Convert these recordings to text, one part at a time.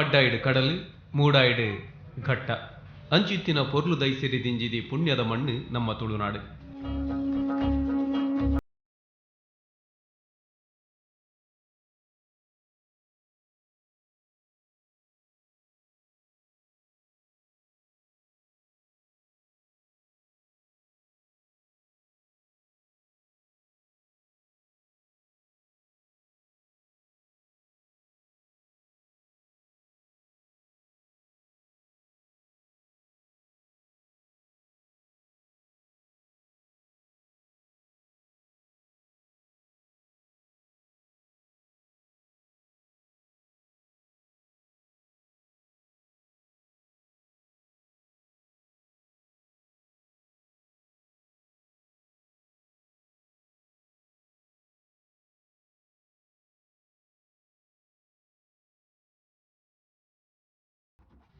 ಪಡ್ಡಾಯಿಡ್ ಕಡಲ್, ಮೂಡಾಯಿಡ್ ಘಟ್ಟ. ಅಂಚಿತ್ತಿನ ಪೊರ್ಲು ದೈಸಿರಿ ದಿಂಜಿದಿ ಪುಣ್ಯದ ಮಣ್ಣ್ ನಮ್ಮ ತುಳುನಾಡ್.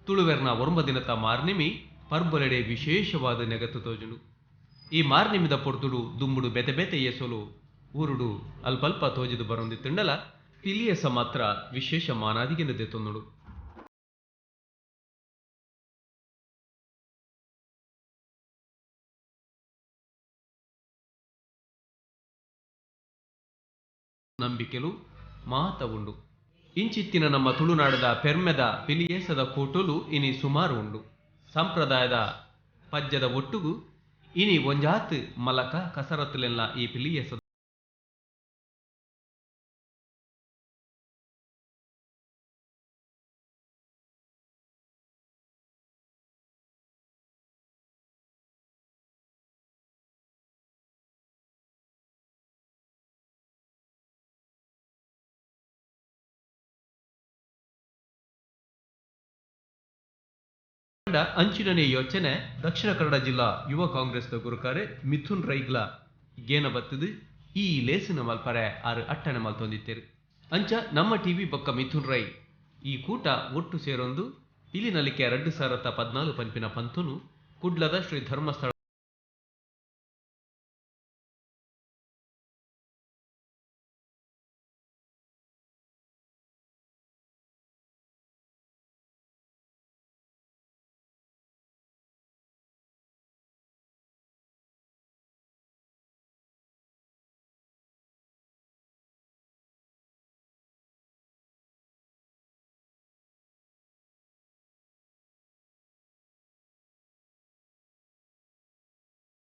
ತುಳುವೆರ್ನ ಒರ್ಂಬ ದಿನತ ಮಾರ್ನೆಮಿ ಪರ್ಬೊಲೆಡೆ ವಿಶೇಷವಾದ್ ನೆಗತ್ ತೋಜುಂಡು. ಈ ಮಾರ್ನೆಮಿದ ಪೊರ್ತುಡು ದುಂಬುಡು ಬೇತೆ ಬೇತೆ ಏಸೊಲು ಊರುಡು ಅಲ್ಪಲ್ಪ ತೋಜಿದ್ ಬರೊಂದಿತ್ತ್ಂಡಲ ಪಿಲಿಯೇಸ ಮಾತ್ರ ವಿಶೇಷ ಮಾನಾದಿಗೆನ್ ದೆತೊಂದುಂಡು. ನಂಬಿಕೆಲು ಮಾತ ಉಂಡು. ಇಂಚಿತ್ತಿನ ನಮ್ಮ ತುಳುನಾಡುದ ಪೆರ್ಮೆದ ಪಿಲಿಯೇಸದ ಕೂಟೊಲು ಇನಿ ಸುಮಾರ್ ಉಂಡು. ಸಂಪ್ರದಾಯದ ಪಜ್ಜೆದ ಒಟ್ಟುಗು ಇನಿ ಒಂಜಾತ್ ಮಲಕ ಕಸರತ್ತುಲೆನ್ಲಾ ಈ ಪಿಲಿಯೇಸದ. ಪಂಡ ಅಂಚಿನನೇ ಯೋಚನೆ ದಕ್ಷಿಣ ಕನ್ನಡ ಜಿಲ್ಲಾ ಯುವ ಕಾಂಗ್ರೆಸ್ ದ ಗುರ್ಕಾರೆ ಮಿಥುನ್ ರೈಗ್ಲ ಗೇನ ಬತ್ತ್ ದ್ ಈ ಲೇಸ್ ನ್ ಮಲ್ಪರೆ ಆರ್ ಅಟ್ಟಣೆ ಮಲ್ತೊಂದಿತ್ತೆರ್. ಅಂಚ ನಮ್ಮ ಟಿವಿ ಬೊಕ್ಕ ಮಿಥುನ್ ರೈ ಈ ಕೂಟ ಒಟ್ಟು ಸೇರೊಂದು ಪಿಲಿ ನಲಿಕೆ ರಡ್ಡ್ ಸಾರತ್ತ ಪದ್ನಾಲ್ ಪನ್ಪಿನ ಪಂತೊನು ಕುಡ್ಲದ ಶ್ರೀ ಧರ್ಮಸ್ಥಳ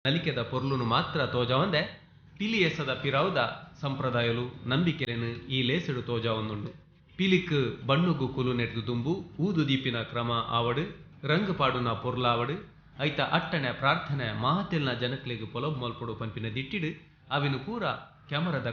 ನಲಿಕೆದ ಪೊರ್ಲುನು ಮಾತ್ರ ತೋಜಾವಂದೆ ಪಿಲಿಯೇಸದ ಪಿರಾವುದ ಸಂಪ್ರದಾಯೊಲು, ನಂಬಿಕೆಲೆನ್ ಈ ಲೇಸ್ ಡ್ ತೋಜಾವೊಂದುಂಡು. ಪಿಲಿಕ್ ಬಣ್ಣೊಗು ಕುಲ್ಲುನೆರ್ದ್ ದುಂಬು ಊದು ದೀಪಿನ ಕ್ರಮ ಆವಡ್, ರಂಗ್ ಪಾಡುನ ಪೊರ್ಲಾವಡ್, ಅಯಿತ ಅಟ್ಟಣೆ, ಪ್ರಾರ್ಥನೆ ಮಾತೆಲ್ನ ಜನಕ್ಲೆಗ್ ಪೊಲಬು ಮಲ್ಪೊಡು ಪನ್ಪಿನ ದಿಟ್ಟಿಡ್ ಅವೆನ್ ಪೂರ ಕ್ಯಾಮರಾದ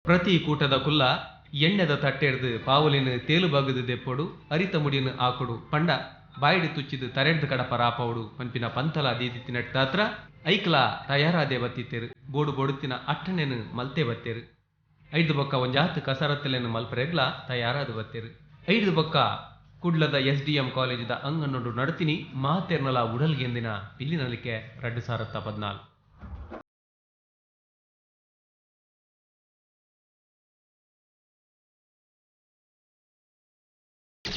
ಪ್ರತಿ ಕೂಟದಕುಲ್ಲ ಎಣ್ಣೆದ ತಟ್ಟೆರ್ದ್ ಪಾವೊಲಿನ್ ತೇಲು ಬಗ್ಗ್ದ್ ದೆಪ್ಪೊಡು, ಅರಿತ ಮುಡಿನ್ ಆಕೊಡು ಪಂಡ ಬಾಯಿಡ್ ತುಚ್ಚಿದ್ ತರೆರ್ದ್ ಕಡಪ ರಾಪಾವೊಡು ಪನ್ಪಿನ ಪಂತಲಾ ದೀದಿತ್ತಿನೆಟ್ದಾತ್ರ ಐಕ್ಲಾ ತಯಾರಾದೇ ಬತ್ತಿತ್ತೆರ್. ಬೋಡು ಬೋಡುತ್ತಿನ ಅಟ್ಟಣೆನ್ ಮಲ್ತೇ ಬತ್ತೆರ್. ಐಡ್ದ್ ಬೊಕ್ಕ ಒಂಜಾತ್ ಕಸರತ್ತ್ಲೆನ್ ಮಲ್ಪರೆಗ್ಲಾ ತಯಾರಾದ್ ಬತ್ತೆರ್. ಐಡ್ದ್ ಬೊಕ್ಕ ಕುಡ್ಲದ ಎಸ್.ಡಿ.ಎಂ ಕಾಲೇಜಿದ ಅಂಗಣೊಡು ನಡತಿನಿ ಮಾತೆರ್ನಲಾ ಉಡಲ್ ಗೆಂದಿನ ಪಿಲಿನಲಿಕೆ ರಡ್ಡ್ ಸಾರತ್ತ ಪದ್ನಾಲ್.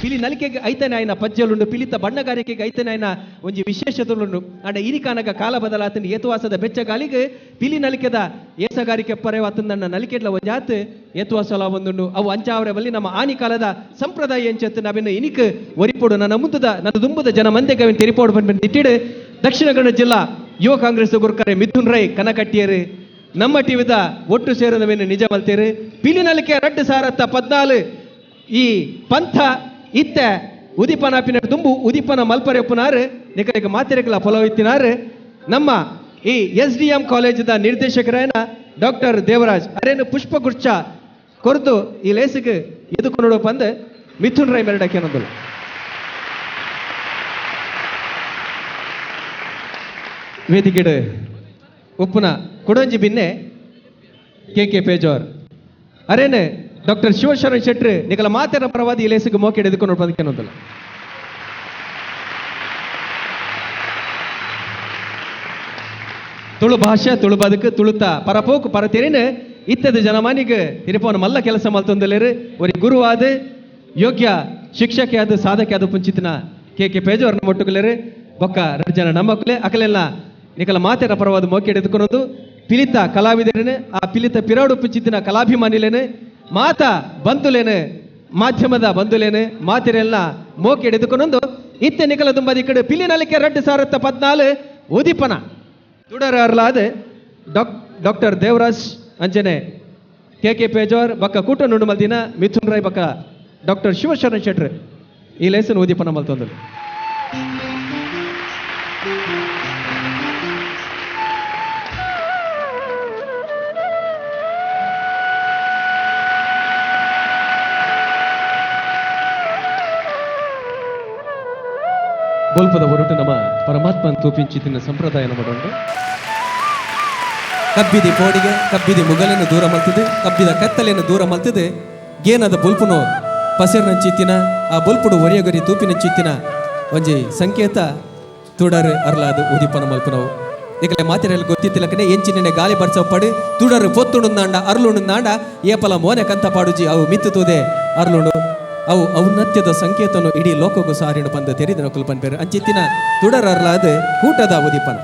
ಪಿಲಿ ನಲಿಕೆಗೆ ಐತನೆ ಆಯ್ನ ಪಜ್ಜಲುಂಡು, ಪಿಲಿತ ಬಣ್ಣಗಾರಿಕೆಗೆ ಐತನೆ ಆಯ್ನ ಒಂಜಿ ವಿಶೇಷತುಂಡು. ಅಂಡ ಇನಿಕಾನಗ ಕಾಲ ಬದಲಾತನ ಏತುವಾಸದ ಬೆಚ್ಚಗಾಲಿಗೆ ಪಿಲಿ ನಲಿಕೆದ ಏಸಗಾರಿಕೆ ಪರೆವಾತಂದಣ್ಣ ನಲಿಕೆಡ್ಲ ಒಂಜಾತ್ ಏತುವಾಸಲ ಒಂದುಂಡು. ಅವು ಅಂಚಾವರೆ ಬಲ್ಲಿ ನಮ್ಮ ಆನಿ ಕಾಲದ ಸಂಪ್ರದಾಯ ಎಂಚತ್ತು ನಾವಿನ್ನು ಇನಿಕ್ ಒರಿಪೋಡು ನನ್ನ ಮುಂದದ ನನ್ನ ದುಂಬುದ ಜನ ಮಂದೆ ಕವಿನ ತೆರಿಪೋಡು ಬಂದು ಇಟ್ಟಿಡು. ದಕ್ಷಿಣ ಕನ್ನಡ ಜಿಲ್ಲಾ ಯುವ ಕಾಂಗ್ರೆಸ್ ಗುರುಕರೆ ಮಿಥುನ್ ರೈ ಕನಕಟ್ಟಿಯರು ನಮ್ಮ ಟಿವಿದ ಒಟ್ಟು ಸೇರಿದವೇನು ನಿಜ ಮಲ್ತೇರು. ಪಿಲಿ ನಲಿಕೆ 2014 ಈ ಪಂಥ ಇತ್ತ ಉದಿಪನ ಪಿನ ದುಂಬು ಉದಿಪನ ಮಲ್ಪರೆಪ್ಪುನಾರು ನಿಕಲಿಗೆ ಮಾತಿರಕಲ ಫಲವಿತ್ತಿನಾರು ನಮ್ಮ ಈ SDM ಕಾಲೇಜಿದ ನಿರ್ದೇಶಕರಾಯನ ಡಾಕ್ಟರ್ ದೇವರಾಜ್ ಅರೇನು ಪುಷ್ಪಗುಚ್ಛ ಕೊರ್ದು ಈ ಲೇಸಿಗೆ ಎದುಕೊಂಡು ಪಂದು ಮಿಥುನ್ ರೈ ಮೆರಡಕ್ಕೆ. ವೇದಿಕೆಡು ಉಪ್ಪುನ ಕೊಡಂಜಿ ಬಿನ್ನೆ ಕೆ ಕೆ ಪೇಜೋರ್ ಅರೇನೆ ಡಾಕ್ಟರ್ ಶಿವಶರಣ್ ಶೆಟ್ರು ನಿಕಲ ಮಾತೆರ ಪರವಾದಿ ಈ ಲೇಸಿಗೆ ಮೋಕೆಡ್ ಎದುಕೊಂಡು ಪಂದಕ್ಕೆ. ತುಳು ಭಾಷೆ ತುಳು ಬದುಕು ತುಳುತ ಪರಪೋಕು ಪರತೆರೇನು ಇತ್ತದ ಜನಮಾನಿಗೆ ತಿರುಪವನ ಮಲ್ಲ ಕೆಲಸ ಮಲ್ತೊಂದಲೇರು ಒರಿ ಗುರುವಾದ ಯೋಗ್ಯ ಶಿಕ್ಷಕೆ ಆದ ಸಾಧಕೆ ಆದ ಪುಂಚಿತನ ಕೆ ಕೆ ಪೇಜೋರ್ನ ಒಟ್ಟುಕಲೇರು ಬೊಕ್ಕ ಎರಡು ಜನ ನಮ್ಮಕ್ಕಲೇ ಅಕಲೆಲ್ಲ ನಿಕಲ ಮಾತೆರ ಪರವಾದ ಮೋಕೆ ಎದುಕೊನೋದು ಪಿಲಿತ ಕಲಾವಿದರೇನೆ ಆ ಪಿಲಿತ ಪಿರಾಡು ಪುಂಚಿತಿನ ಕಲಾಭಿಮಾನಿಲೇನೆ ಮಾತಾ ಬಂಧುಲೇನೆ ಮಾಧ್ಯಮದ ಬಂಧುಲೇನೆ ಮಾತೆರೆಲ್ಲ ಮೋಕೆ ಎದುಕೊನೊಂದು ಇತ್ತೆ ನಿಕಲ ದುಂಬದಿ ಕಡೆ ಪಿಲಿ ನಲಿಕೆ 2014 ಉದಿಪನ ತುಡರ ಅರ್ಲಾದ ಡಾಕ್ಟರ್ ದೇವರಾಜ್ ಅಂಜನೆ ಕೆ ಕೆ ಪೇಜೋರ್ ಬಕ್ಕ ಕೂಟ ನುಂಡು ಮಲ್ದಿನ ಮಿಥುನ್ ರೈ ಬಕ್ಕ ಡಾಕ್ಟರ್ ಶಿವಶರಣ್ ಶೆಟ್ರು ಈ ಲೇಸನ್ ಉದಿಪನ ಮಲ್ತೊಂದು. ಬೊಲ್ಪದ ಹೊರಟು ನಮ್ಮ ಪರಮಾತ್ಮನ ತೂಪಿಂಚಿತಿನ ಸಂಪ್ರದಾಯ ಮಾಡೋಣ. ಕಬ್ಬಿದಿ ಪೋಡಿಗೆ ಕಬ್ಬಿದಿ ಮುಗಲನ್ನು ದೂರ ಮಲ್ತದೆ, ಕಬ್ಬಿದ ಕತ್ತಲೆಯನ್ನು ದೂರ ಮಲ್ತದೆ, ಗೇನದ ಬೊಲ್ಪುನು ಪಸೆರ್ನಂಚಿತ್ತಿನ ಆ ಬೊಲ್ಪುಡು ಒರಿಯಗೊರಿ ತೂಪಿನಂಚಿತ್ತಿನ ಒಂಜಿ ಸಂಕೇತ ತುಡರು ಅರ್ಲಾದ ಉದಿಪನ ಮಲ್ಪುನವು. ಈಗಲೇ ಮಾತಿನಲ್ಲಿ ಗೊತ್ತಿತ್ತಿಲಕನೆ ಎಂಚಿನ ಗಾಳಿ ಬರ್ಸವ ಪಡು ತುಡರು ಪೊತ್ತುಂಡುಂದಾಂಡ ಅರ್ಲುಂಡುಂದಾಂಡ ಏಪಲ ಮೋನೆ ಕಂತ ಪಾಡುಜಿ ಅವು ಮಿತ್ತು ತೂದೆ ಅರ್ಲುಂಡು ಅವು ಔನ್ನತ್ಯದ ಸಂಕೇತನು ಇಡೀ ಲೋಕಗೂ ಸಾರಿಡು ಬಂದು ತೆರಿದ ಕುಲ್ಪನ್ ಪೇರು ಅಂಚಿತ್ತಿನ ತುಡರ್ ಅರ್ಲಾದ ಕೂಟದ ಉದಿಪನ.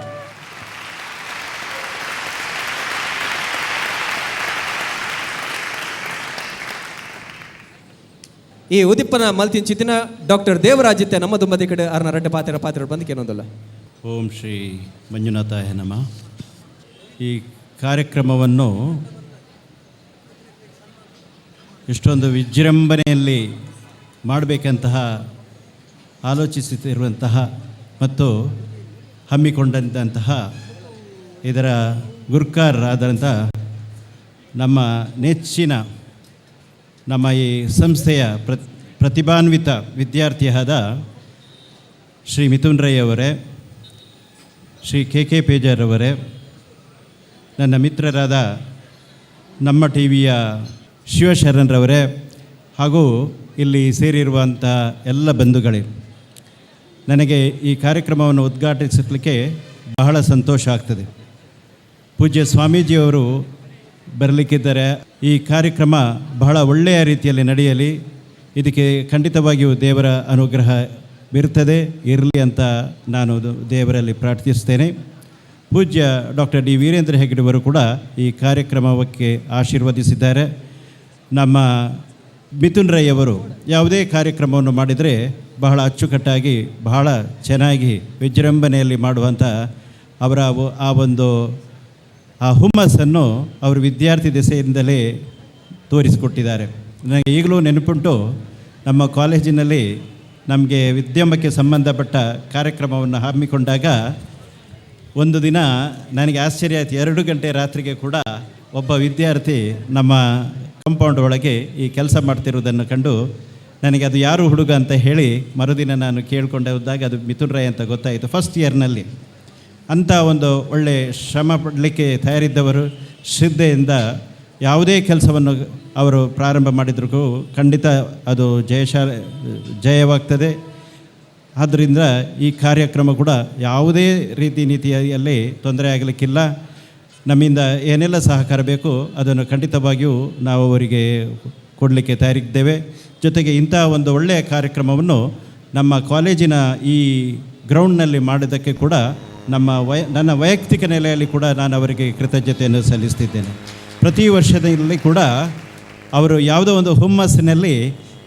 ಈ ಉದಿಪ್ಪನ ಮಲ್ತಿಂಚಿತ್ತಿನ ಡಾಕ್ಟರ್ ದೇವರಾಜಿತ್ಯ ನಮ್ಮ ದುಂಬದಿ ಕಡೆ ಅರ್ನ ರಡ್ಡೆ ಪಾತ್ರ ಪಾತ್ರ ಬಂದಕ್ಕೆ ಏನೊಂದಲ್ಲ. ಓಂ ಶ್ರೀ ಮಂಜುನಾಥಾಯ ನಮಃ. ಈ ಕಾರ್ಯಕ್ರಮವನ್ನು ಇಷ್ಟೊಂದು ವಿಜೃಂಭಣೆಯಲ್ಲಿ ಮಾಡಬೇಕಂತಹ ಆಲೋಚಿಸುತ್ತಿರುವಂತಹ ಮತ್ತು ಹಮ್ಮಿಕೊಂಡಂತಹ ಇದರ ಗುರ್ಕಾರ್ ಆದಂಥ ನಮ್ಮ ನೆಚ್ಚಿನ ನಮ್ಮ ಈ ಸಂಸ್ಥೆಯ ಪ್ರತಿಭಾನ್ವಿತ ವಿದ್ಯಾರ್ಥಿಯಾದ ಶ್ರೀ ಮಿಥುನ್ ರೈ ಅವರೇ, ಶ್ರೀ ಕೆ ಕೆ ಪೇಜರ್ ಅವರೇ, ನನ್ನ ಮಿತ್ರರಾದ ನಮ್ಮ ಟಿ ವಿಯ ಶಿವಶರಣ್ರವರೇ ಹಾಗೂ ಇಲ್ಲಿ ಸೇರಿರುವಂಥ ಎಲ್ಲ ಬಂಧುಗಳೇ, ನನಗೆ ಈ ಕಾರ್ಯಕ್ರಮವನ್ನು ಉದ್ಘಾಟಿಸಲಿಕ್ಕೆ ಬಹಳ ಸಂತೋಷ ಆಗ್ತದೆ. ಪೂಜ್ಯ ಸ್ವಾಮೀಜಿಯವರು ಬರಲಿಕ್ಕಿದ್ದಾರೆ. ಈ ಕಾರ್ಯಕ್ರಮ ಬಹಳ ಒಳ್ಳೆಯ ರೀತಿಯಲ್ಲಿ ನಡೆಯಲಿ, ಇದಕ್ಕೆ ಖಂಡಿತವಾಗಿಯೂ ದೇವರ ಅನುಗ್ರಹ ಇರ್ತದೆ, ಇರಲಿ ಅಂತ ನಾನು ದೇವರಲ್ಲಿ ಪ್ರಾರ್ಥಿಸ್ತೇನೆ. ಪೂಜ್ಯ ಡಾಕ್ಟರ್ ಡಿ ವೀರೇಂದ್ರ ಹೆಗ್ಗಡೆಯವರು ಕೂಡ ಈ ಕಾರ್ಯಕ್ರಮಕ್ಕೆ ಆಶೀರ್ವದಿಸಿದ್ದಾರೆ. ನಮ್ಮ ಮಿಥುನ್ ರೈ ಅವರು ಯಾವುದೇ ಕಾರ್ಯಕ್ರಮವನ್ನು ಮಾಡಿದರೆ ಬಹಳ ಅಚ್ಚುಕಟ್ಟಾಗಿ ಬಹಳ ಚೆನ್ನಾಗಿ ವಿಜೃಂಭಣೆಯಲ್ಲಿ ಮಾಡುವಂಥ ಅವರ ಆ ಒಂದು ಆ ಹುಮ್ಮಸ್ಸನ್ನು ಅವರು ವಿದ್ಯಾರ್ಥಿ ದೆಸೆಯಿಂದಲೇ ತೋರಿಸಿಕೊಟ್ಟಿದ್ದಾರೆ. ನನಗೆ ಈಗಲೂ ನೆನಪುಂಟು, ನಮ್ಮ ಕಾಲೇಜಿನಲ್ಲಿ ನಮಗೆ ವಿದ್ಯಮಕ್ಕೆ ಸಂಬಂಧಪಟ್ಟ ಕಾರ್ಯಕ್ರಮವನ್ನು ಹಮ್ಮಿಕೊಂಡಾಗ ಒಂದು ದಿನ ನನಗೆ ಆಶ್ಚರ್ಯ ಆಯಿತು. 2 ಗಂಟೆ ರಾತ್ರಿಗೆ ಕೂಡ ಒಬ್ಬ ವಿದ್ಯಾರ್ಥಿ ನಮ್ಮ ಕಾಂಪೌಂಡ್ ಒಳಗೆ ಈ ಕೆಲಸ ಮಾಡ್ತಿರುವುದನ್ನು ಕಂಡು ನನಗೆ ಅದು ಯಾರು ಹುಡುಗ ಅಂತ ಹೇಳಿ ಮರುದಿನ ನಾನು ಕೇಳಿಕೊಂಡೆ ಹೋದಾಗ ಅದು ಮಿಥುನ್ ರೈ ಅಂತ ಗೊತ್ತಾಯಿತು. ಫಸ್ಟ್ ಇಯರ್ನಲ್ಲಿ ಅಂಥ ಒಂದು ಒಳ್ಳೆಯ ಶ್ರಮ ಪಡಲಿಕ್ಕೆ ತಯಾರಿದ್ದವರು, ಶ್ರದ್ಧೆಯಿಂದ ಯಾವುದೇ ಕೆಲಸವನ್ನು ಅವರು ಪ್ರಾರಂಭ ಮಾಡಿದ್ರೂ ಖಂಡಿತ ಅದು ಜಯವಾಗ್ತದೆ. ಆದ್ದರಿಂದ ಈ ಕಾರ್ಯಕ್ರಮ ಕೂಡ ಯಾವುದೇ ರೀತಿ ನೀತಿಯಲ್ಲಿ ತೊಂದರೆ ಆಗಲಿಕ್ಕಿಲ್ಲ. ನಮ್ಮಿಂದ ಏನೆಲ್ಲ ಸಹಕಾರ ಬೇಕು ಅದನ್ನು ಖಂಡಿತವಾಗಿಯೂ ನಾವು ಅವರಿಗೆ ಕೊಡಲಿಕ್ಕೆ ತಯಾರಿದ್ದೇವೆ. ಜೊತೆಗೆ ಇಂಥ ಒಂದು ಒಳ್ಳೆಯ ಕಾರ್ಯಕ್ರಮವನ್ನು ನಮ್ಮ ಕಾಲೇಜಿನ ಈ ಗ್ರೌಂಡ್ನಲ್ಲಿ ಮಾಡಿದ್ದಕ್ಕೆ ಕೂಡ ನನ್ನ ವೈಯಕ್ತಿಕ ನೆಲೆಯಲ್ಲಿ ಕೂಡ ನಾನು ಅವರಿಗೆ ಕೃತಜ್ಞತೆಯನ್ನು ಸಲ್ಲಿಸ್ತಿದ್ದೇನೆ. ಪ್ರತಿ ವರ್ಷದಲ್ಲಿ ಕೂಡ ಅವರು ಯಾವುದೋ ಒಂದು ಹುಮ್ಮಸ್ಸಿನಲ್ಲಿ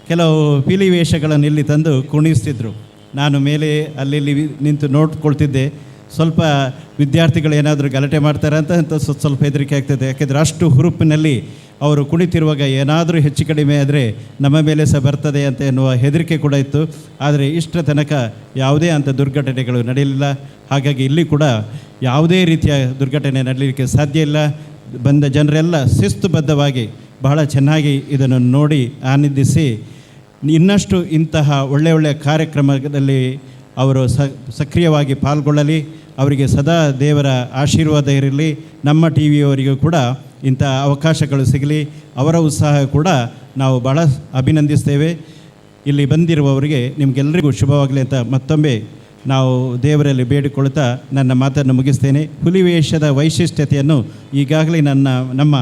ಕೆಲವು ಪಿಲಿ ವೇಷಗಳನ್ನು ಇಲ್ಲಿ ತಂದು ಕುಣಿಸ್ತಿದ್ರು. ನಾನು ಮೇಲೆ ಅಲ್ಲಿ ಇಲ್ಲಿ ನಿಂತು ನೋಡ್ಕೊಳ್ತಿದ್ದೆ. ಸ್ವಲ್ಪ ವಿದ್ಯಾರ್ಥಿಗಳು ಏನಾದರೂ ಗಲಾಟೆ ಮಾಡ್ತಾರೆ ಅಂತ ಅಂತ ಸ್ವಲ್ಪ ಹೆದರಿಕೆ ಆಗ್ತದೆ. ಯಾಕೆಂದರೆ ಅಷ್ಟು ಹುರುಪಿನಲ್ಲಿ ಅವರು ಕುಣಿತಿರುವಾಗ ಏನಾದರೂ ಹೆಚ್ಚು ಕಡಿಮೆ ಆದರೆ ನಮ್ಮ ಮೇಲೆ ಸಹ ಬರ್ತದೆ ಅಂತ ಎನ್ನುವ ಹೆದರಿಕೆ ಕೂಡ ಇತ್ತು. ಆದರೆ ಇಷ್ಟರ ತನಕ ಯಾವುದೇ ಅಂಥ ದುರ್ಘಟನೆಗಳು ನಡೆಯಲಿಲ್ಲ. ಹಾಗಾಗಿ ಇಲ್ಲಿ ಕೂಡ ಯಾವುದೇ ರೀತಿಯ ದುರ್ಘಟನೆ ನಡೆಯಲಿಕ್ಕೆ ಸಾಧ್ಯ ಇಲ್ಲ. ಬಂದ ಜನರೆಲ್ಲ ಶಿಸ್ತುಬದ್ಧವಾಗಿ ಬಹಳ ಚೆನ್ನಾಗಿ ಇದನ್ನು ನೋಡಿ ಆನಂದಿಸಿ ಇನ್ನಷ್ಟು ಇಂತಹ ಒಳ್ಳೆಯ ಒಳ್ಳೆಯ ಕಾರ್ಯಕ್ರಮದಲ್ಲಿ ಅವರು ಸಕ್ರಿಯವಾಗಿ ಪಾಲ್ಗೊಳ್ಳಲಿ. ಅವರಿಗೆ ಸದಾ ದೇವರ ಆಶೀರ್ವಾದ ಇರಲಿ. ನಮ್ಮ ಟಿ ವಿಯವರಿಗೂ ಕೂಡ ಇಂಥ ಅವಕಾಶಗಳು ಸಿಗಲಿ. ಅವರ ಉತ್ಸಾಹ ಕೂಡ ನಾವು ಬಹಳ ಅಭಿನಂದಿಸ್ತೇವೆ. ಇಲ್ಲಿ ಬಂದಿರುವವರಿಗೆ ನಿಮಗೆಲ್ಲರಿಗೂ ಶುಭವಾಗಲಿ ಅಂತ ಮತ್ತೊಮ್ಮೆ ನಾವು ದೇವರಲ್ಲಿ ಬೇಡಿಕೊಳ್ಳುತ್ತಾ ನನ್ನ ಮಾತನ್ನು ಮುಗಿಸ್ತೇನೆ. ಹುಲಿವೇಷದ ವೈಶಿಷ್ಟ್ಯತೆಯನ್ನು ಈಗಾಗಲೇ ನಮ್ಮ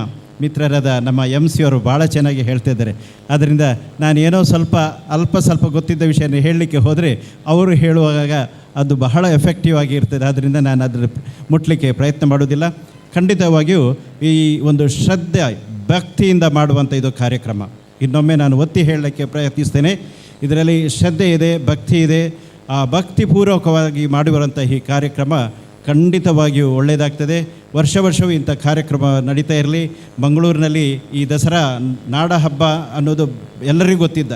ಮಿತ್ರರಾದ ನಮ್ಮ ಎಮ್ ಸಿ ಅವರು ಭಾಳ ಚೆನ್ನಾಗಿ ಹೇಳ್ತಿದ್ದಾರೆ. ಆದ್ದರಿಂದ ನಾನೇನೋ ಸ್ವಲ್ಪ ಅಲ್ಪ ಸ್ವಲ್ಪ ಗೊತ್ತಿದ್ದ ವಿಷಯನ ಹೇಳಲಿಕ್ಕೆ ಹೋದರೆ ಅವರು ಹೇಳುವಾಗ ಅದು ಬಹಳ ಎಫೆಕ್ಟಿವ್ ಆಗಿ ಇರ್ತದೆ. ಆದ್ದರಿಂದ ನಾನು ಅದರ ಮುಟ್ಟಲಿಕ್ಕೆ ಪ್ರಯತ್ನ ಮಾಡೋದಿಲ್ಲ. ಖಂಡಿತವಾಗಿಯೂ ಈ ಒಂದು ಶ್ರದ್ಧೆ ಭಕ್ತಿಯಿಂದ ಮಾಡುವಂಥ ಇದು ಕಾರ್ಯಕ್ರಮ. ಇನ್ನೊಮ್ಮೆ ನಾನು ಒತ್ತಿ ಹೇಳಲಿಕ್ಕೆ ಪ್ರಯತ್ನಿಸ್ತೇನೆ. ಇದರಲ್ಲಿ ಶ್ರದ್ಧೆ ಇದೆ, ಭಕ್ತಿ ಇದೆ. ಆ ಭಕ್ತಿಪೂರ್ವಕವಾಗಿ ಮಾಡುವಂಥ ಈ ಕಾರ್ಯಕ್ರಮ ಖಂಡಿತವಾಗಿಯೂ ಒಳ್ಳೆಯದಾಗ್ತದೆ. ವರ್ಷ ವರ್ಷವೂ ಇಂಥ ಕಾರ್ಯಕ್ರಮ ನಡೀತಾ ಇರಲಿ. ಮಂಗಳೂರಿನಲ್ಲಿ ಈ ದಸರಾ ನಾಡ ಹಬ್ಬ ಅನ್ನೋದು ಎಲ್ಲರಿಗೂ ಗೊತ್ತಿದ್ದ,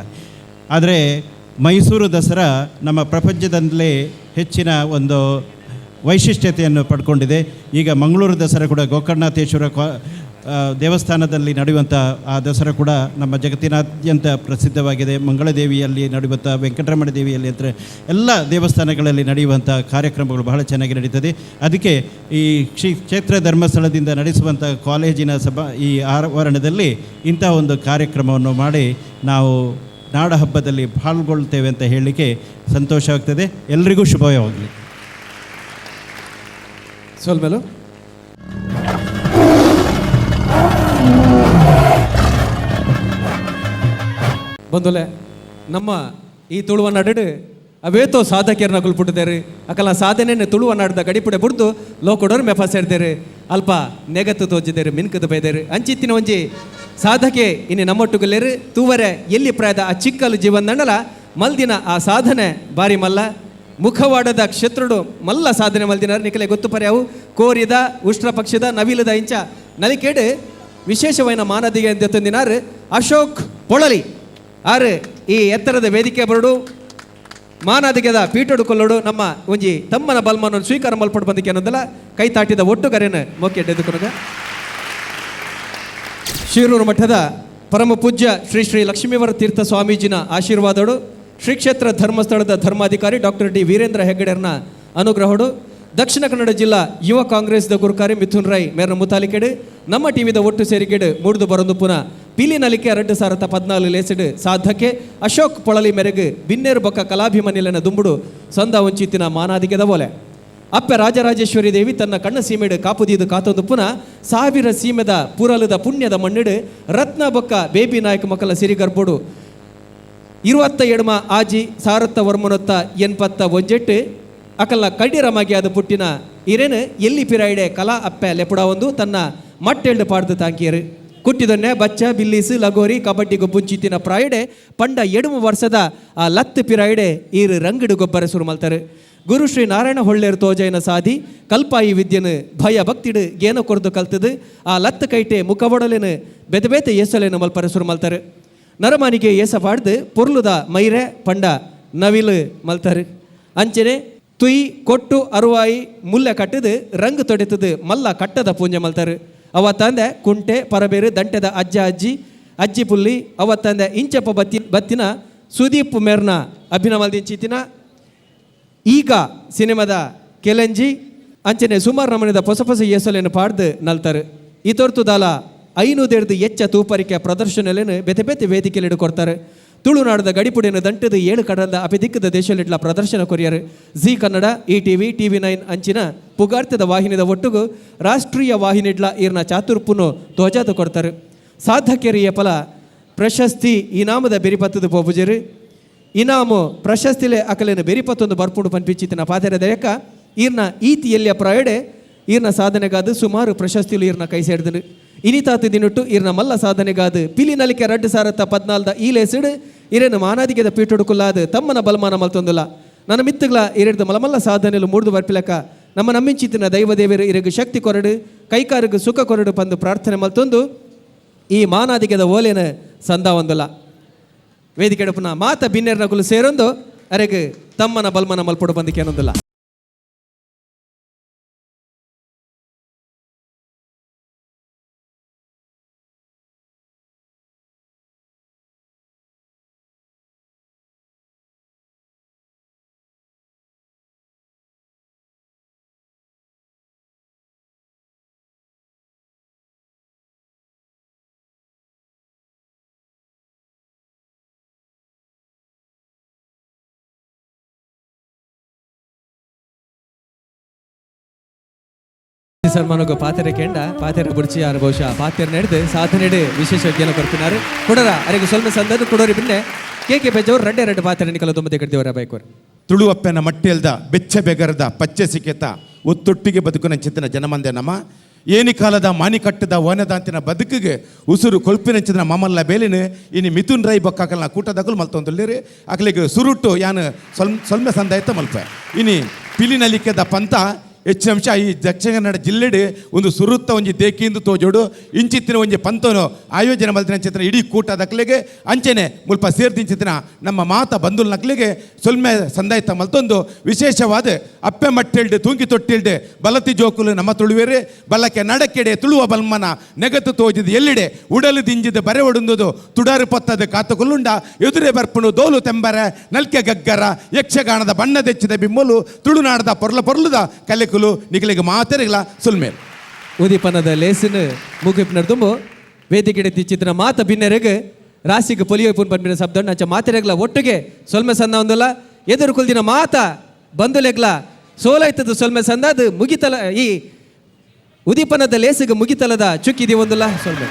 ಆದರೆ ಮೈಸೂರು ದಸರಾ ನಮ್ಮ ಪ್ರಪಂಚದಲ್ಲೇ ಹೆಚ್ಚಿನ ಒಂದು ವೈಶಿಷ್ಟ್ಯತೆಯನ್ನು ಪಡ್ಕೊಂಡಿದೆ. ಈಗ ಮಂಗಳೂರು ದಸರಾ ಕೂಡ ಗೋಕರ್ಣನಾಥೇಶ್ವರ ದೇವಸ್ಥಾನದಲ್ಲಿ ನಡೆಯುವಂಥ ಆ ದಸರಾ ಕೂಡ ನಮ್ಮ ಜಗತ್ತಿನಾದ್ಯಂತ ಪ್ರಸಿದ್ಧವಾಗಿದೆ. ಮಂಗಳದೇವಿಯಲ್ಲಿ ನಡೆಯುವಂಥ, ವೆಂಕಟರಮಣ ದೇವಿಯಲ್ಲಿ ಅಂದರೆ ಎಲ್ಲ ದೇವಸ್ಥಾನಗಳಲ್ಲಿ ನಡೆಯುವಂಥ ಕಾರ್ಯಕ್ರಮಗಳು ಬಹಳ ಚೆನ್ನಾಗಿ ನಡೀತದೆ. ಅದಕ್ಕೆ ಈ ಕ್ಷೇತ್ರ ಧರ್ಮಸ್ಥಳದಿಂದ ನಡೆಸುವಂಥ ಕಾಲೇಜಿನ ಸಭಾ ಈ ಆವರಣದಲ್ಲಿ ಇಂಥ ಒಂದು ಕಾರ್ಯಕ್ರಮವನ್ನು ಮಾಡಿ ನಾವು ನಾಡ ಹಬ್ಬದಲ್ಲಿ ಪಾಲ್ಗೊಳ್ತೇವೆ ಅಂತ ಹೇಳಲಿಕ್ಕೆ ಸಂತೋಷವಾಗ್ತದೆ. ಎಲ್ರಿಗೂ ಶುಭವಾಗಲಿ. ಸೊಲ್ಮೆಲು. ಬಂದುಲೆ ನಮ್ಮ ಈ ತುಳುವ ನಡು ಅವೇತೋ ಸಾಧಕಿಯರನ್ನ ಕುಲ್ಪುಟ್ಟಿದ್ದಾರೆ. ಅಕಲ ಸಾಧನೆಯನ್ನು ತುಳುವ ನಾಡದ ಗಡಿಪುಡೆ ಬುಡ್ದು ಲೋಕೊಡೋರು ಮೆಫ ಸೇರ್ದೇರು, ಅಲ್ಪ ನೆಗತ್ತು ತೋಜಿದ್ದೇರು, ಮಿನ್ಕದು ಬೈದೇರು. ಅಂಚಿತ್ತಿನ ಒಂಜಿ ಸಾಧಕೆ ಇನ್ನು ನಮ್ಮೊಟ್ಟುಗಲ್ಲೇರು ತೂವರೆ ಎಲ್ಲಿ ಪ್ರಾಯದ ಆ ಚಿಕ್ಕಲು ಜೀವನ ಮಲ್ದಿನ ಆ ಸಾಧನೆ ಬಾರಿ ಮಲ್ಲ. ಮುಖವಾಡದ ಕ್ಷೇತ್ರಡು ಮಲ್ಲ ಸಾಧನೆ ಮಲ್ದಿನಾರು ನಿಕಲೆ ಗೊತ್ತು ಪರ್ಯಾವು. ಕೋರಿದ ಉಷ್ಟ್ರ ಪಕ್ಷದ ನವಿಲದ ಇಂಚ ನಲಿಕೇಡು ವಿಶೇಷವೈನ ಮಾನದಿಗೆ ತಂದಿನಾರು ಅಶೋಕ್ ಪೊಳಲಿ ಆರು ಈ ಎತ್ತರದ ವೇದಿಕೆ ಬರಡು ಮಾನಾದಿಗೆದ ಪೀಠಡು ಕೊಲ್ಲೋಡು ನಮ್ಮ ಒಂಜಿ ತಮ್ಮನ ಬಲ್ಮನ್ನು ಸ್ವೀಕಾರ ಮಲ್ಪಡು ಬಂದಿಕೆ ಅನ್ನೋದಲ್ಲ ಕೈ ತಾಟಿದ ಒಟ್ಟು ಕರೆನ ಮೋಕೆ ಎದ್ದೆದುಕೊನಗ. ಶಿರೂರು ಮಠದ ಪರಮ ಪೂಜ್ಯ ಶ್ರೀ ಶ್ರೀ ಲಕ್ಷ್ಮೀವರ ತೀರ್ಥ ಸ್ವಾಮೀಜಿನ ಆಶೀರ್ವಾದಡು, ಶ್ರೀ ಕ್ಷೇತ್ರ ಧರ್ಮಸ್ಥಳದ ಧರ್ಮಾಧಿಕಾರಿ ಡಾಕ್ಟರ್ ಡಿ ವೀರೇಂದ್ರ ಹೆಗ್ಗಡೆರ್ನ ಅನುಗ್ರಹಡು, ದಕ್ಷಿಣ ಕನ್ನಡ ಜಿಲ್ಲಾ ಯುವ ಕಾಂಗ್ರೆಸ್ದ ಗುರುಕಾರಿ ಮಿಥುನ್ ರೈ ಮೇರ್ನ ಮುತಾಲಿಕೆಡು ನಮ್ಮ ಟಿವಿದ ಒಟ್ಟು ಸೇರಿಕೆಡು ಮೂಡ್ದು ಬರೊಂದು ಪುನಃ ಪಿಲಿ ನಲಿಕೆ 2014 ಲೇಸಿಡು ಸಾಧಕೆ ಅಶೋಕ್ ಪೊಳಲಿ ಮೆರೆಗು ಬಿನ್ನೇರು ಬೊಕ್ಕ ಕಲಾಭಿಮನ್ಯಲೆನ ದುಂಬುಡು ಸಂದ ವಂಚಿತಿನ ಮಾನಾದಿಗೆದ ಬೋಲೆ. ಅಪ್ಪೆ ರಾಜರಾಜೇಶ್ವರಿ ದೇವಿ ತನ್ನ ಕಣ್ಣ ಸೀಮೆಡು ಕಾಪುದೀದು ಕಾತೊಂದು ಪುನಃ ಸಾವಿರ ಸೀಮೆದ ಪುರಲದ ಪುಣ್ಯದ ಮಣ್ಣಿಡು ರತ್ನ ಬೊಕ್ಕ ಬೇಬಿ ನಾಯಕ ಮಕ್ಕಳ ಸಿರಿಗರ್ಬೋಡು ಇರುವತ್ತ ಎಡಮ ಆಜಿ ಸಾರತ್ತ ವರ್ಮನೊತ್ತ ಎನ್ಪತ್ತ ಒಂಜೆಟ್ಟು ಅಕಲ್ಲ ಕಡಿರಮಾಗಿ ಅದು ಪುಟ್ಟಿನ ಇರೇನು ಎಲ್ಲಿ ಪಿರಾಯಿಡೆ ಕಲಾ ಅಪ್ಪೆ ಲೆಪುಡ ಒಂದು ತನ್ನ ಮಟ್ಟೆಲ್ಡು ಪಾಡ್ದು ತಾಂಕಿಯರು. ಕುಟ್ಟಿದೊನ್ನೆ ಬಚ್ಚ ಬಿಲ್ಲಿಸು ಲಗೋರಿ ಕಬಡ್ಡಿ ಗೊಬ್ಬುಂಚಿತ್ತಿನ ಪ್ರಾಯಡೆ ಪಂಡ ಎಡುಮ ವರ್ಷದ ಆ ಲತ್ತು ಪಿರಾಯಿಡೆ ಈರು ರಂಗಡು ಗೊಬ್ಬರ ಸುರು ಮಲ್ತಾರೆ. ಗುರು ಶ್ರೀ ನಾರಾಯಣ ಹೊಳ್ಳೇರು ತೋಜೈನ ಸಾದಿ ಕಲ್ಪಾಯಿ ವಿದ್ಯೆನು ಭಯ ಭಕ್ತಿಡು ಗೇನ ಕೊರ್ದು ಕಲ್ತದು ಆ ಲತ್ತು ಕೈಟೆ ಮುಖವಡಲೇನು ಬೆತೆ ಬೇತೆ ಏಸಲೇನು ಮಲ್ಪರೆ ಸುರು ಮಲ್ತಾರೆ. ನರಮಾನಿಗೆ ಏಸ ಪಾಡ್ದು ಪೊರ್ಲುದ ಮೈರೆ ಪಂಡ ನವಿಲು ಮಲ್ತಾರೆ. ಅಂಚನೆ ತುಯ್ ಕೊಟ್ಟು ಅರುವಾಯಿ ಮುಲ್ಲೆ ಕಟ್ಟದು ರಂಗು ತೊಡೆತದು ಮಲ್ಲ ಕಟ್ಟದ ಪೂಂಜೆ ಮಲ್ತಾರೆ. ಅವ ತಂದೆ ಕುಂಟೆ ಪರಬೇರು ದಂಟೆದ ಅಜ್ಜ ಅಜ್ಜಿ ಅಜ್ಜಿ ಪುಲ್ಲಿ ಅವ ತಂದೆ ಇಂಚಪ್ಪ ಬತ್ತಿ ಬತ್ತಿನ ಸುದೀಪ್ ಮೇರ್ನ ಅಭಿನಮಲ್ದಿಂಚಿತಿನ ಈಗ ಸಿನಿಮಾದ ಕೆಲೆಂಜಿ ಅಂಚನೆ ಸುಮಾರು ನಮೂನೆದ ಹೊಸ ಹೊಸ ಏಸಲೇನು ಪಾಡ್ದು ನಲ್ತಾರೆ. ಈ ತೊರ್ತುದಾಲ ಐನೂದೆಡ್ದು ಎಚ್ಚ ತೂಪರಿಕೆ ಪ್ರದರ್ಶನಲೇನು ಬೆತೆ ಬೆತೆ ವೇದಿಕೆಲಿಡು ಕೊಡ್ತಾರೆ. ತುಳುನಾಡದ ಗಡಿಪುಡಿನ ದಂಟದ ಏಳು ಕಡಲದ ಅಪಿದಿಕ್ಕದ ದೇಶಲಿಡ್ಲ ಪ್ರದರ್ಶನ courier. Zee Kannada, E TV, TV nine ಅಂಚಿನ ಪುಗಾರ್ತದ ವಾಹಿನಿದ ಒಟ್ಟುಗು ರಾಷ್ಟ್ರೀಯ ವಾಹಿನಿಡ್ಲ ಈರ್ನ ಚಾತುರ್ಪುನು ಧ್ವಜಾದ ಕೊಡ್ತಾರೆ. ಸಾಧಕೆರಿಯ ಫಲ ಪ್ರಶಸ್ತಿ ಇನಾಮದ ಬೆರಿಪತ್ತದ ಪೋಪುಜೆರು ಇನಾಮು ಪ್ರಶಸ್ತಿಲೆ ಅಕಲೇನು ಬೆರಿಪತ್ತೊಂದು ಬರ್ಪುಂಡು ಪನ್ಪಿಚಿತ್ತಿನ ಪಾತೆರ ದಯಕ ಈರ್ನ ಈತಿ ಎಲ್ಲಿಯ ಪ್ರಾಯಡೆ ಈರ್ನ ಸಾಧನೆಗಾದ ಸುಮಾರು ಪ್ರಶಸ್ತಿಲು ಈರ್ನ ಕೈ ಸೇರ್ದನು. ಇನಿತಾತು ದಿನಟ್ಟು ಈರ್ನ ಮಲ್ಲ ಸಾಧನೆಗಾದ ಪಿಲಿ ನಲಿಕೆ 2014ದ ಈ ಲೇಸಿಡು ಇರೇನು ಮಾನಾದಿಗೆದ ಪೀಠೊಡುಕುಲ್ಲಾದ ತಮ್ಮನ ಬಲಮಾನ ಮಲ್ತೊಂದುಲ್ಲ. ನನ್ನ ಮಿತ್ತುಗಳ ಇರೆಡ್ದು ಮಲಮಲ್ಲ ಸಾಧನೆಲು ಮೂಡ್ದು ಬರ್ಪಿಲಕ ನಮ್ಮ ನಮ್ಮಿಂಚಿತ್ತಿನ ದೈವದೇವರು ಇರಗು ಶಕ್ತಿ ಕೊರಡು, ಕೈಕಾರಗು ಸುಖ ಕೊರಡು ಪಂದು ಪ್ರಾರ್ಥನೆ ಮಲ್ತೊಂದು ಈ ಮಾನಾದಿಗೆದ ಓಲೇನ ಸಂದ ಒಂದುಲ್ಲ. ವೇದಿಕೆ ಪುನಃ ಮಾತ ಬಿನ್ನೆರ್ನಕುಲು ಸೇರೊಂದು ಅರೆಗ್ ತಮ್ಮನ ಬಲ್ಮನ ಮಲ್ಪೊಡು ಬಂದಿಕೇನೊಂದುಲ್ಲ. ಸನ್ಮಾನಗ ಪಾತೆರೆ ಕೆಂಡ ಪಾತೆರೆ ಬುಡ್ಚಿ ಯಾರು ಬಹುಶಃ ಪಾತೆರೆ ನಡೆದು ಸಾಧನೆಡು ವಿಶೇಷ ಜ್ಞಾನ ಕೊರ್ಪಿನಾರು ಕೊಡರ ಅರೆಗೆ ಸ್ವಲ್ಪ ಸಂದದು ಕೊಡೋರಿ ಬಿನ್ನೆ ಕೆ ಕೆ ಬೆಜ್ಜವರು ರಡ್ಡೆ ರಡ್ಡೆ ಪಾತೆರೆ ನಿಕಲ ತುಂಬದೆ ಕಡ್ದೇವರ ಬೈಕೋರು. ತುಳುವಪ್ಪನ ಮಟ್ಟೆಲ್ದ ಬೆಚ್ಚ ಬೆಗರದ ಪಚ್ಚೆ ಸಿಕೆತ ಒತ್ತೊಟ್ಟಿಗೆ ಬದುಕುನಂಚಿತ್ತಿನ ಜನಮಂದೆ ನಮ. ಏನಿ ಕಾಲದ ಮಾನಿಕಟ್ಟದ ವನದಾಂತಿನ ಬದುಕಿಗೆ ಉಸುರು ಕೊಲ್ಪಿನಂಚಿನ ಮಾಮಲ್ಲ ಬೇಲಿನ ಇನಿ ಮಿಥುನ್ ರೈ ಬೊಕ್ಕಾಕಲ್ನ ಕೂಟದಕಲು ಮಲ್ತೊಂದುಲ್ಲೇರಿ. ಅಕ್ಲಿಗೆ ಸುರುಟು ಯಾನು ಸೊಲ್ಮೆ ಸಂದಾಯತ ಮಲ್ಪೆ. ಇನಿ ಪಿಲಿನಲಿಕೆದ ಪಂತ ಹೆಚ್ಚಿನ ಅಂಶ ಈ ದಕ್ಷಿಣ ಕನ್ನಡ ಜಿಲ್ಲೆಡ್ ಒಂದು ಸುರುತ್ತ ಒಂಜಿ ದೇಕಿಂದು ತೋಜೋಡು. ಇಂಚಿತ್ತಿನ ಒಂಜಿ ಪಂತನು ಆಯೋಜನೆ ಮಲ್ತಿನ ಚಿತ್ರ ಇಡೀ ಕೂಟ ದಕ್ಲೆಗೆ ಅಂಚೆನೆ ಮುಲ್ಪ ಸೇರ್ದಿಂಚಿತ್ತಿನ ನಮ್ಮ ಮಾತ ಬಂಧುಲ್ ನಕ್ಲೆಗೆ ಸೊಲ್ಮೆ ಸಂದಾಯ್ತ ಮಲ್ತೊಂದು. ವಿಶೇಷವಾದ ಅಪ್ಪೆ ಮಟ್ಟೆಲ್ಡ್ ತೂಂಕಿ ತೊಟ್ಟಿಲ್ಡ್ ಬಲತಿ ಜೋಕುಲು ನಮ್ಮ ತುಳುವೇರು ಬಲಕೆ ನಡಕೆಡೆ ತುಳುವ ಬಲ್ಮನ ನೆಗತು ತೋಜಿದ ಎಲ್ಲಿಡೆ ಉಡಲು ದಿಂಜಿದ ಬರೆ ಒಡುಂದುದು ತುಡಾರು ಪತ್ತದ ಕಾತುಕುಲ್ಲುಂಡ ಎದುರೆ ಬರ್ಪುಣು ದೋಲು ತೆಂಬರೆ ನಲ್ಕೆ ಗಗ್ಗರ ಯಕ್ಷಗಾನದ ಬಣ್ಣದೆಚ್ಚಿದ ಬಿಮ್ಮಲು ತುಳುನಾಡದ ಪೊರ್ಲ ಪೊರ್ಲುದ ಕಲೆಕುಲು ನಿಗಲಿಗೆ ಮಾತೆರೆಗಳ ಸುಲ್ಮೇಲ್. ಉದೀಪನದ ಲೇಸಿನ ಮುಗಿಪಿನ ತುಂಬು ವೇದಿಕೆ ತಿಚ್ಚಿತ್ತಿನ ಮಾತ ಬಿನ್ನೆರೆಗ್ ರಾಶಿಗೆ ಪೊಲಿಯೋ ಪುನ್ ಪನ್ಪಿನ ಶಬ್ದ ಅಂಚ ಮಾತೆರೆಗ್ಲ ಒಟ್ಟಿಗೆ ಸೊಲ್ಮೆ ಸಂದ ಒಂದಲ್ಲ. ಎದುರು ಕುಲ್ದಿನ ಮಾತ ಬಂಧುಲೆಗ್ಲ ಸೋಲೈತದ ಸೊಲ್ಮೆ ಸಂದಾದ ಮುಗಿತಲ ಈ ಉದೀಪನದ ಲೇಸಿಗೆ ಮುಗಿತಲದ ಚುಕ್ಕಿದಿ ಒಂದಲ್ಲ ಸೊಲ್ಮೆ.